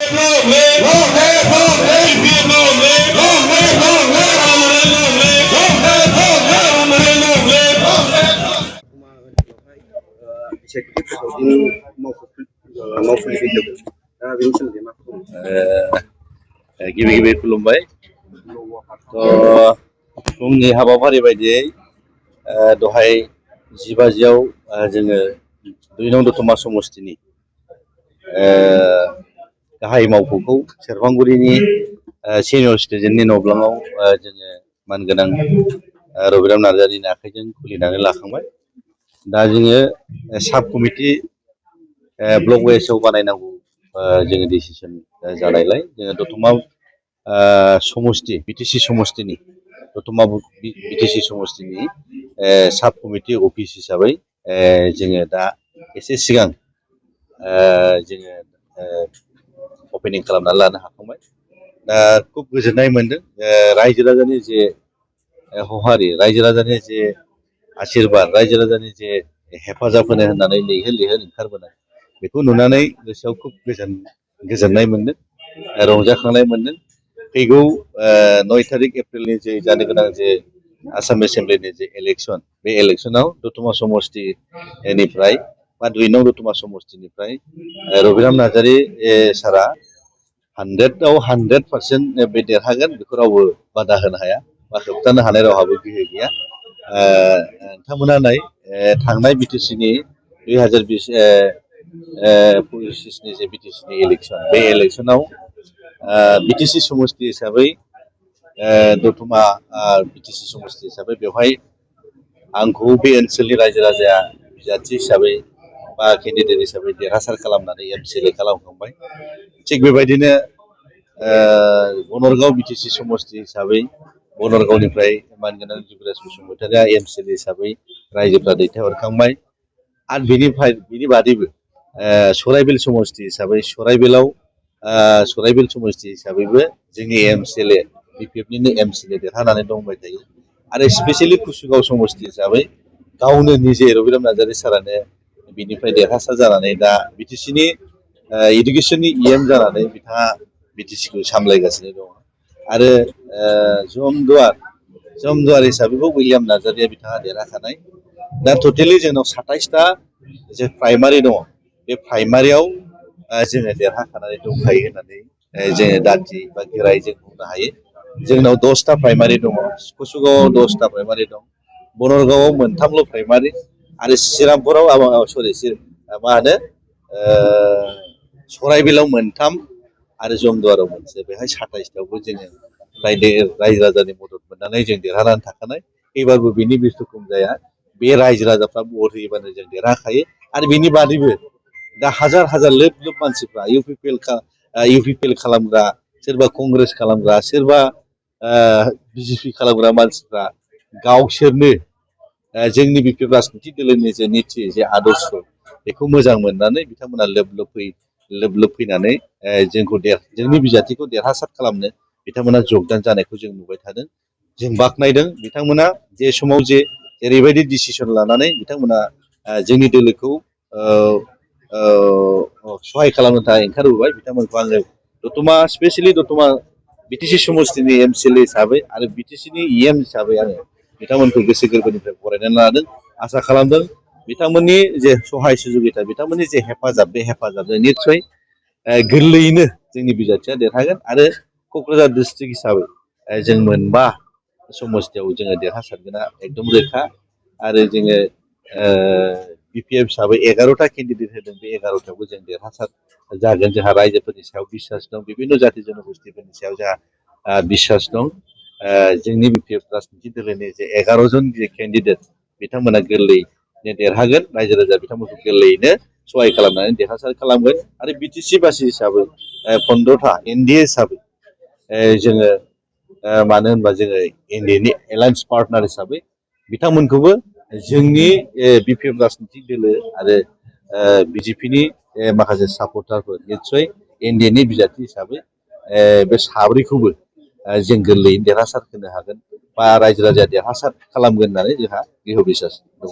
गिबि गिबि खुलुमबाय फुंनि हाबाफारि बायदियै दहाय 10 बाजियाव जोङो 2 नं दतमा समस्तिनि गाहाय मावख'खौ सेरफांगुरिनि सिनियर सिटिजेननि न'ब्लाङाव जोङो मानगोनां रबिराम नार्जारिनि आखाइजों खुलिनानै लाखांबाय। दा जोङो साब कमिटि ब्लक वाइसआव बानायनांगौ जोङो डिसिसन जानायलाय जोङो दतमा समस्ति बिटिसि समस्तिनि दतमा बिटिसि समस्तिनि साब कमिटि अफिस हिसाबै जोङो दा एसे सिगां जोङो अपेनिं खालामनानै लानो हाखांबाय। दा खुब गोजोननाय मोनदों रायजो राजानि जे हहारि रायजो राजानि जे आशीर्बाद रायजो राजानि जे हेफाजाब होनो होननानै लैहोर लैहोर ओंखारबोनाय बेखौ नुनानै गोसोआव खुब गोजोननाय मोनदों रंजाखांनाय मोनदों। फैगौ 9 तारिख एप्रिलनि जे जानो गोनां जे आसाम एसेम्बलिनि जे इलेक्सन बे इलेक्सनाव दतमा समस्तिनिफ्राय बा 2 नं दतमा समस्तिनिफ्राय रबिराम नार्जारि सारा 100आव 100% बे देरहागोन बेखौ रावबो बादा होनो हाया बा होबथानो हानाय रावहाबो गोहो गैया। नोंथांमोना नाय थांनाय बिटिसिनि 2025नि जे बिटिसिनि इलेक्सन बे इलेक्सनाव बिटिसि समस्ति हिसाबै दतमा बिटिसि समस्ति हिसाबै बेवहाय आंखौ बे ओनसोलनि रायजो राजाया बिजाथि हिसाबै बा केन्डिडेट हिसाबै देरहासार खालामनानै एमसिएलए खालामखांबाय। थिग बेबायदिनो बनरगाव बिटिसि समस्ति हिसाबै बनरगावनिफ्राय मानगोनां जुबराज बसुमतारिया एमसिएलए हिसाबै रायजोफ्रा दैथायहरखांबाय। आरो बिनि बादैबो सराइबिल समस्ति हिसाबै सराइबिल समस्ति हिसाबैबो जोंनि एमसिएलए बिपिएफनिनो एमसिएलए देरहानानै दंबाय थायो। आरो स्पेसियेलि कुसुगाव समस्ति हिसाबै गावनो निजे रबिराम नार्जारि सारानो बिनिफ्राय देरहासार जानानै दा बिटिसिनि इडुकेसननि इएम जानानै बिथाङा बिटिसिखौ सामलायगासिनो दङ। आरो जमदुवार हिसाबैबो उइलियाम नार्जारिया बिथाङा देरहाखानाय। दा टटेलि जोंनाव 27टा जे प्राइमारि दङ बे प्राइमारियाव जोङो देरहाखानानै दंखायो होननानै जोङो दान्थि बा गोरायै जों बुंनो हायो। जोंनाव 10टा प्राइमारि दङ, कुसुगावआव 10टा प्राइमारि दं, बनरगावआव 3ल' प्राइमारि आरो श्रीरामपुराव सराइबिलाव 3 आरो जमदुवाराव 1 बेहाय 27टायावबो जोङो रायजो राजानि मदद मोननानै जों देरहानानै थाखानाय। एबारबो बिनि बुस्थु खम जाया, बे रायजो राजाफ्रा भट होयोबानो जों देरहाखायो। आरो बिनि बादैबो दा हाजार हाजार लोब लोब मानसिफ्रा इउपिपिएल खालामग्रा, सोरबा कंग्रेस खालामग्रा, सोरबा बिजेपि खालामग्रा मानसिफ्रा गावसोरनो जोंनि बिपिएफ राजनितिक दोलोनि जे निति जे आदर्श बेखौ मोजां मोननानै बिथांमोना लोब लोब फैनानै जोंनि बिजाथिखौ देरहासार खालामनो बिथांमोना जगदान जानायखौ जों नुबाय थादों। जों बाख्नायदों बिथांमोना जे समाव जेरैबायदि डिसिसन लानानै बिथांमोना जोंनि दोलोखौ सहाय खालामनो थाखाय ओंखारबोबाय। बिथांमोनखौ आङो दतमा स्पेसियेलि दतमा बिटिसि समस्तिनि एमसिएलए हिसाबै आरो बिटिसिनि इएम हिसाबै आङो बिथांमोनखौ गोसो गोरबोनिफ्राय बरायनानै लादों। आसा खालामदों बिथांमोननि जे सहाय सुजुगिता, बिथांमोननि जे हेफाजाब, बे हेफाजाबजों निस्सय गोरलैयैनो जोंनि बिजाथिया देरहागोन। आरो क'क्राझार डिस्ट्रिक्ट हिसाबै जों 5 समस्तियाव जोङो देरहासारगोना एकदम रोखा। आरो जोङो बिपिएफ हिसाबै 11टा केन्डिडेट होदों, बे 11टायावबो जों देरहासार जागोन। जोंहा रायजोफोरनि सायाव बिसास दं, बिभिन्न जाति जनगोष्ठीफोरनि सायाव जोंहा बिसास दं। जोंनि बिपिएफ राजनितिक दोलोनि जे 11 जन जे केन्डिडेट बिथांमोना गोरलैयैनो देरहागोन। रायजो राजा बिथांमोनखौ गोरलैयैनो सहाय खालामनानै देरहासार खालामगोन। आरो बिटिसि बासि हिसाबै 15टा एनडिए हिसाबै जोङो मानो होनबा जोङो एनडिएनि एलायन्स पार्टनार हिसाबै बिथांमोनखौबो जोंनि बिपिएफ राजनितिक दोलो आरो बिजेपिनि माखासे सापर्टारफोर निस्सय एनडिएनि बिजाथि हिसाबै बे 3खौबो जों गोरलैयैनो देरहासार होनो हागोन बा रायजो राजाया देरहासार खालामगोन होननानै जोंहा दृढ़ बिसास दं।